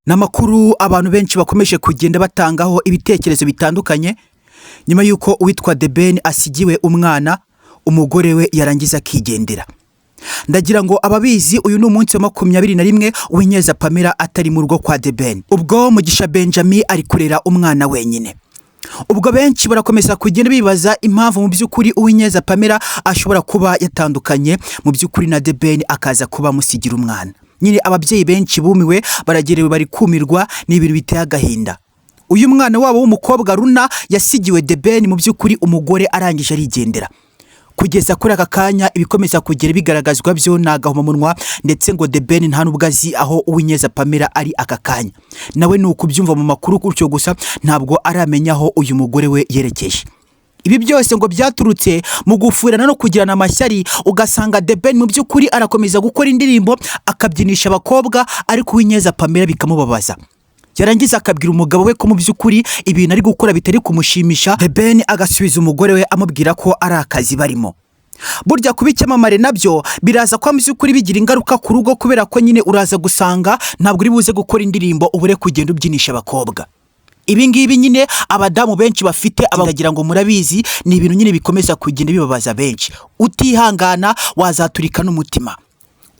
Ni amakuru abantu benshi bakomeje kugenda batangaho ibitekerezo bitandukanye nyuma y'uko uwitwa The Ben asigiwe umwana, umugore we yarangiza akigendera. Ndagira ngo ababizi, uyu ni umunsi wa 21 Uwicyeza Pamela atari mu rugo kwa The Ben. Ubwo Mugisha Benjamin ari kurera umwana wenyine. Ubwo benshi barakomeza kugenda bibaza impamvu mu by'ukuri Uwicyeza Pamela ashobora kuba yatandukanye mu by'ukuri na The Ben, akaza kuba amusigira umwana. Nyine ababyeyi benshi bumiwe, baragerewe, bari kumirwa, ni ibintu biteye agahinda. Uyu mwana wabo w'umukobwa Luna yasigiwe The Ben, mu by'ukuri umugore arangije arigendera. Kugeza kuri aka kanya, ibikomeza kugera bigaragazwa byo ni agahomamunwa, ndetse ngo The Ben nta nubwo azi aho Uwicyeza Pamela ari aka kanya. Nawe ni ukubyumva mu makuru gutyo gusa, ntabwo aramenya aho uyu mugore we yerekeje. Ibi byose ngo byaturutse mu gufurana no kugirana amashyari, ugasanga The Ben mu by'ukuri arakomeza gukora indirimbo akabyinisha abakobwa, ariko Uwicyeza Pamela bikamubabaza. Yarangiza akabwira umugabo we ko mu by'ukuri ibintu ari gukora bitari kumushimisha. The Ben agasubiza umugore we amubwira ko ari akazi barimo. Burya kuba icyamamare nabyo biraza kuba mu by'ukuri bigira ingaruka ku rugo, kubera ko nyine uraza gusanga ntabwo uri buze gukora indirimbo ubure kugenda ubyinisha abakobwa. Ibi ngibi nyine abadamu benshi bafite abagira ngo murabizi, ni ibintu nyine bikomeza kugenda bibabaza benshi. Utihangana wazaturika n'umutima.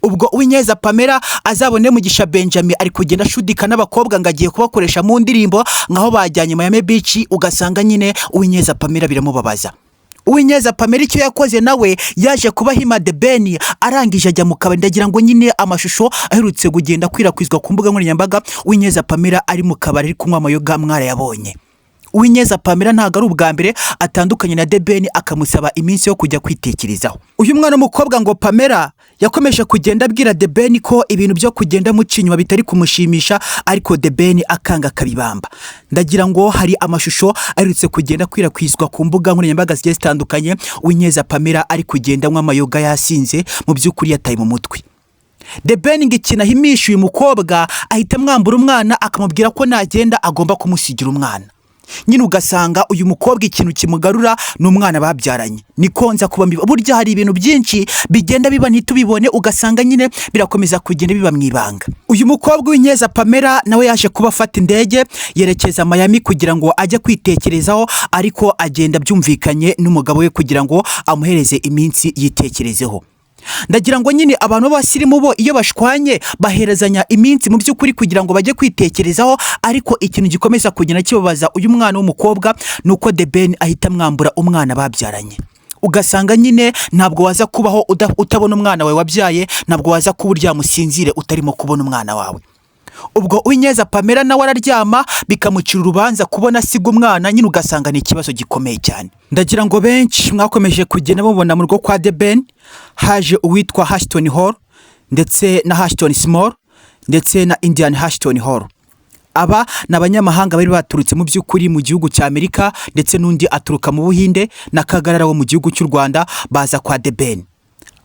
Ubwo Uwicyeza Pamela azabone Mugisha Benjamin ari kugenda ashudika n'abakobwa ngo agiye kubakoresha mu ndirimbo, nkaho bajyanye Miami Beach, ugasanga nyine Uwicyeza Pamela biramubabaza. Uwicyeza Pamela icyo yakoze, nawe yaje kuba hima The Ben, arangije ajya mu kabari. Ndagira ngo nyine amashusho aherutse kugenda akwirakwizwa ku mbuga nkoranyambaga, Uwicyeza Pamela ari mu kabari ari kunywa amayoga, mwarayabonye. Uwicyeza Pamela ntabwo ari ubwa mbere atandukanye na The Ben akamusaba iminsi yo kujya kwitekerezaho. Uyu mwana w'umukobwa ngo Pamela yakomeje kugenda abwira The Ben ko ibintu byo kugenda amuca inyuma bitari kumushimisha, ariko The Ben akanga akabibamba. Ndagira ngo hari amashusho aherutse kugenda akwirakwizwa ku mbuga nkoranyambaga zigiye zitandukanye, Uwicyeza Pamela ari kugenda anywa amayoga yasinze, mu by'ukuri yataye mu mutwe. The Ben ngo ikintu ahimisha uyu mukobwa, ahita amwambura umwana, akamubwira ko nagenda agomba kumusigira umwana. Nyine ugasanga uyu mukobwa ikintu kimugarura ni umwana babyaranye. Niko nza kuba mbiba. Burya hari ibintu byinshi bigenda biba ntitubibone, ugasanga nyine birakomeza kugenda biba mu ibanga. Uyu mukobwa w'inkeza Pamela nawe yaje kuba afata indege yerekeza Miami kugira ngo ajye kwitekerezaho, ariko agenda byumvikanye n'umugabo we kugira ngo amuhereze iminsi yitekerezeho. Ndagira ngo nyine abantu b'abasirimu bo iyo bashwanye baherezanya iminsi mu by'ukuri kugira ngo bajye kwitekerezaho, ariko ikintu gikomeza kugenda kibabaza uyu mwana w'umukobwa ni uko The Ben ahita amwambura umwana babyaranye. Ugasanga nyine ntabwo waza kubaho utabona umwana wawe wabyaye, ntabwo waza kuba uryama usinzire utarimo kubona umwana wawe. Ubwo Uwicyeza Pamela nawe araryama bikamucira urubanza kubona asiga umwana, nyine ugasanga ni ikibazo gikomeye cyane. Ndagira ngo benshi mwakomeje kugenda mubona mu rugo kwa The Ben haje uwitwa Ashton Hall, ndetse na Ashton Small, ndetse na Indian Ashton Hall. Aba ni abanyamahanga bari baturutse mu by'ukuri mu gihugu cya Amerika, ndetse n'undi aturuka mu Buhinde, na Kagarara wo mu gihugu cy'u Rwanda, baza kwa The Ben.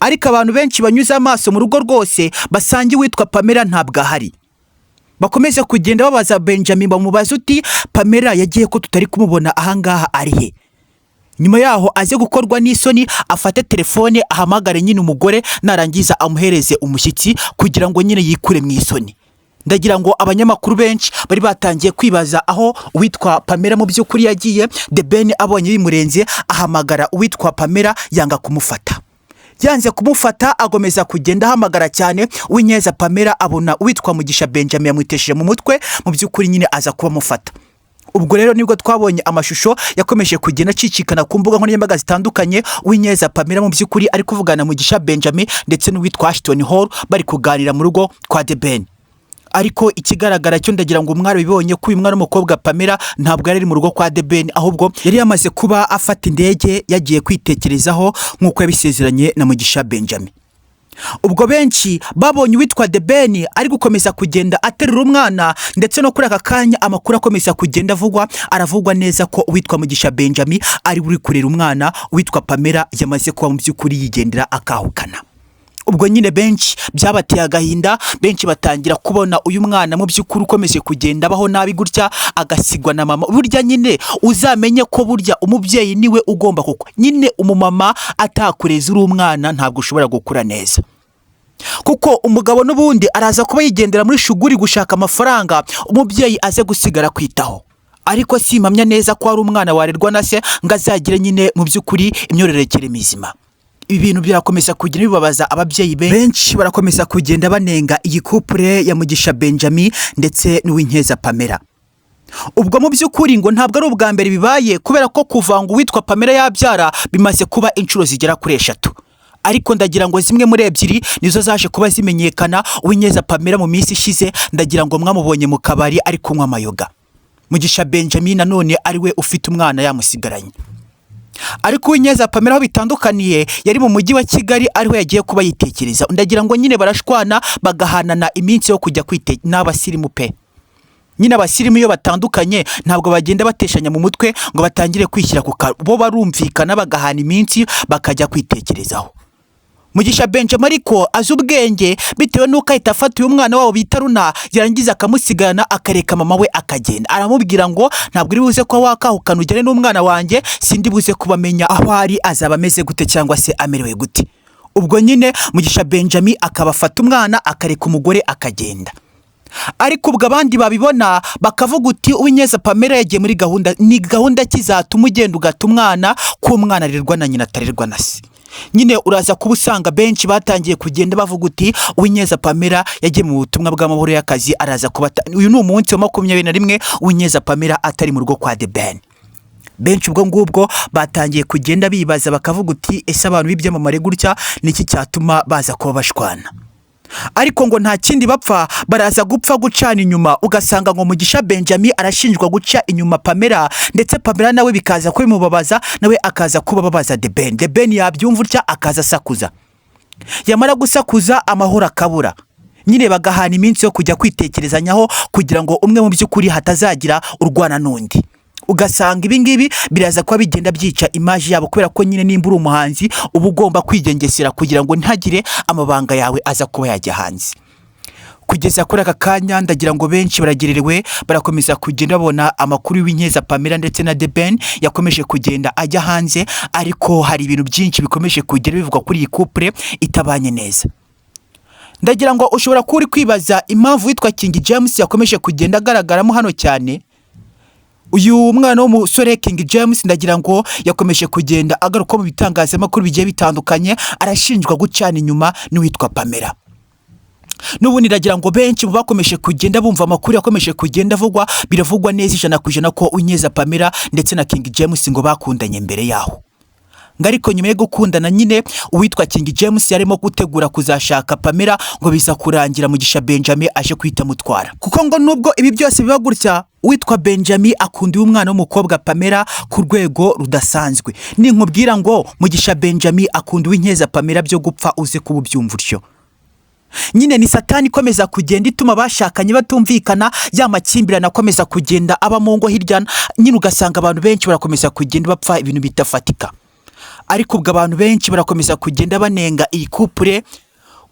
Ariko abantu benshi banyuze amaso mu rugo rwose basanga uwitwa Pamela ntabwo ahari. Bakomeze kugenda babaza Benjamin, bamubaza uti: "Pamela yagiye ko tutari kumubona ahangaha, ari he?" Nyuma yaho aze gukorwa n'isoni, afate telefone ahamagare nyine umugore, narangiza amuhereze umushyitsi kugira ngo nyine yikure mu isoni. Ndagira ngo abanyamakuru benshi bari batangiye kwibaza aho uwitwa Pamela mu by'ukuri yagiye. The Ben abonye bimurenze ahamagara uwitwa Pamela, yanga kumufata. Yanze kumufata, agomeza kugenda ahamagara cyane. Uwicyeza Pamela abona uwitwa Mugisha Benjamin yamwitesheje mu mutwe, mu by'ukuri nyine aza kuba amufata. Ubwo rero nibwo twabonye amashusho yakomeje kugenda acicikana ku mbuga nkoranyambaga zitandukanye, Uwicyeza Pamela mu by'ukuri ari kuvugana na Mugisha Benjamin ndetse n'uwitwa Ashton Hall, bari kuganira mu rugo kwa The Ben. Ariko ikigaragara cyo, ndagira ngo mwarabibonye ko uyu mwana w'umukobwa Pamela ntabwo yari ari mu rugo kwa The Ben, ahubwo yari yamaze kuba afata indege yagiye kwitekerezaho nk'uko yabisezeranye na Mugisha Benjamin. Ubwo benshi babonye uwitwa The Ben ari gukomeza kugenda aterura umwana, ndetse no kuri aka kanya amakuru akomeza kugenda avugwa, aravugwa neza ko uwitwa Mugisha Benjamin ari uri kurera umwana, uwitwa Pamela yamaze kuba mu by'ukuri yigendera akahukana. Ubwo nyine benshi byabateye agahinda, benshi batangira kubona uyu mwana mu by'ukuri ukomeje kugenda abaho nabi gutya, agasigwa na mama. Burya nyine uzamenye ko burya umubyeyi niwe ugomba, kuko nyine umumama atakureza uri umwana ntabwo ushobora gukura neza. Kuko umugabo n'ubundi araza kuba yigendera muri shuguri gushaka amafaranga, umubyeyi aze gusigara kwitaho. Ariko simpamya neza ko hari umwana warerwa na se ngo azagire nyine mu by'ukuri imyororokere mizima. Ibi bintu birakomeza kugenda bibabaza ababyeyi benshi, barakomeza kugenda banenga iyi couple ya Mugisha Benjamin ndetse n'Uwinkeza Pamela. Ubwo mu by'ukuri ngo ntabwo ari ubwa mbere bibaye, kubera ko kuva ngo uwitwa Pamela yabyara bimaze kuba inshuro zigera kuri 3. Ariko ndagira ngo zimwe muri ebyiri nizo zaje kuba zimenyekana. Uwinkeza Pamela mu minsi ishize ndagira ngo mwamubonye mu kabari ari kunywa amayoga, Mugisha Benjamin nanone ari we ufite umwana yamusigaranye. Ariko Uwinkeza Pamela aho bitandukaniye, yari mu mujyi wa Kigali ariho yagiye kuba yitekereza. Ndagira ngo nyine barashwana, bagahanana iminsi yo kujya kwite. N'abasirimu pe, nyine abasirimu iyo batandukanye ntabwo bagenda bateshanya mu mutwe ngo batangire kwishyira ku bo, barumvikana bagahana iminsi bakajya kwitekerezaho. Mugisha Benjamin ariko azi ubwenge, bitewe n'uko ahita afata uyu mwana wabo bita Runa, yarangiza akamusigarana, akareka mama we akagenda. Aramubwira ngo ntabwo uri buze kuba wakahukana ugere n'umwana wanjye, sindi buze kubamenya aho ari, azaba ameze gute cyangwa se amerewe gute. Ubwo nyine Mugisha Benjamin akaba afata umwana, akareka umugore akagenda. Ariko ubwo abandi babibona bakavuga uti Uwinkeza Pamela yagiye muri gahunda, ni gahunda ki zatuma ugenda ugata umwana, ko umwana arerwa na nyina atarerwa na se? Nyine uraza kuba usanga benshi batangiye kugenda bavuga uti Uwinkeza Pamela yagiye mu butumwa bw'amahoro y'akazi, araza kuba uyu ni umunsi wa 21 Uwinkeza Pamela atari mu rugo kwa The Ben. Benshi ubwo ngubwo batangiye kugenda bibaza, bakavuga uti ese abantu b'ibyamamare gutya niki cyatuma baza kuba bashwana? Ariko ngo nta kindi bapfa, baraza gupfa gucana inyuma. Ugasanga ngo Mugisha Benjamin arashinjwa guca inyuma Pamela, ndetse Pamela nawe bikaza kubimubabaza, nawe akaza kuba ababaza The Ben. The Ben yabyumva utya akaza asakuza, yamara gusakuza amahoro akabura. Nyine bagahana iminsi yo kujya kwitekerezanyaho kugira ngo umwe mu by'ukuri hatazagira urwana n'undi. Ugasanga ibi ngibi biraza kuba bigenda byica image yabo, kubera ko nyine nimba uri umuhanzi uba ugomba kwigengesera kugira ngo ntagire amabanga yawe aza kuba yajya hanze. Kugeza kuri aka kanya ndagira ngo benshi baragererewe, barakomeza kugenda babona amakuru y'Uwinkeza Pamela ndetse na The Ben yakomeje kugenda ajya hanze. Ariko hari ibintu byinshi bikomeje kugenda bivugwa kuri iyi couple itabanye neza. Ndagira ngo ushobora kuba uri kwibaza impamvu witwa King James yakomeje kugenda agaragaramo hano cyane. Uyu mwana w'umusore King James ndagira ngo yakomeje kugenda agaruka mu bitangazamakuru bigiye bitandukanye, arashinjwa gucana inyuma n'uwitwa Pamela. N'ubundi ndagira ngo benshi mu bakomeje kugenda bumva amakuru yakomeje kugenda avugwa, biravugwa neza 100% ko Uwinkeza Pamela ndetse na King James ngo bakundanye mbere yaho. Ngo ariko nyuma yo gukundana nyine uwitwa King James yarimo gutegura kuzashaka Pamela, ngo biza kurangira Mugisha Benjamin aje kuhita amutwara. Kuko ngo nubwo ibi byose biba gutya, uwitwa Benjamin akunda uyu mwana w'umukobwa Pamela ku rwego rudasanzwe. Ninkubwira ngo Mugisha Benjamin akunda Uwinkeza Pamela byo gupfa, uze kuba ubyumva utyo. Nyine ni satani ikomeza kugenda ituma abashakanye batumvikana, ya makimbirane akomeza kugenda aba mu ngo hirya, nyine ugasanga abantu benshi barakomeza kugenda bapfa ibintu bidafatika. Ariko ubwo abantu benshi barakomeza kugenda banenga iyi couple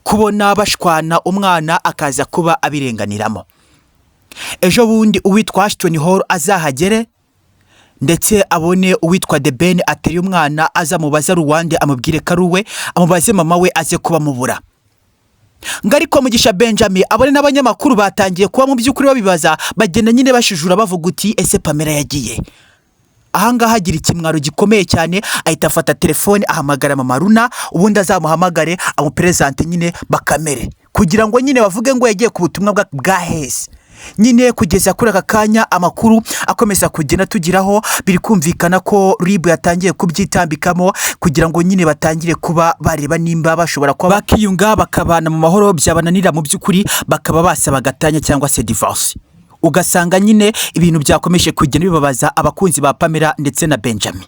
kubona bashwana, umwana akaza kuba abirenganiramo. Ejo bundi uwitwa Ashton Hall azahagere ndetse abone uwitwa The Ben ateye umwana, azamubaze ari uwande, amubwire ko ari uwe, amubaze mama we aze kuba amubura. Ngo ariko Mugisha Benjamin abone n'abanyamakuru batangiye kuba mu by'ukuri babibaza, bagenda nyine bashijura bavuga uti ese Pamela yagiye? Ahangaha agira ikimwaro gikomeye cyane, ahita afata telefone ahamagara mama Runa, ubundi azamuhamagare amuperezante nyine bakamere, kugira ngo nyine bavuge ngo yagiye ku butumwa bwa hese. Nyine kugeza kuri aka kanya amakuru akomeza kugenda tugiraho, biri kumvikana ko RIB yatangiye kubyitambikamo kugira ngo nyine batangire kuba bareba nimba bashobora kuba bakiyunga bakabana mu mahoro, byabananira mu by'ukuri bakaba basaba gatanya cyangwa se divorce. Ugasanga nyine ibintu byakomeje kugenda bibabaza abakunzi ba Pamela ndetse na Benjamin.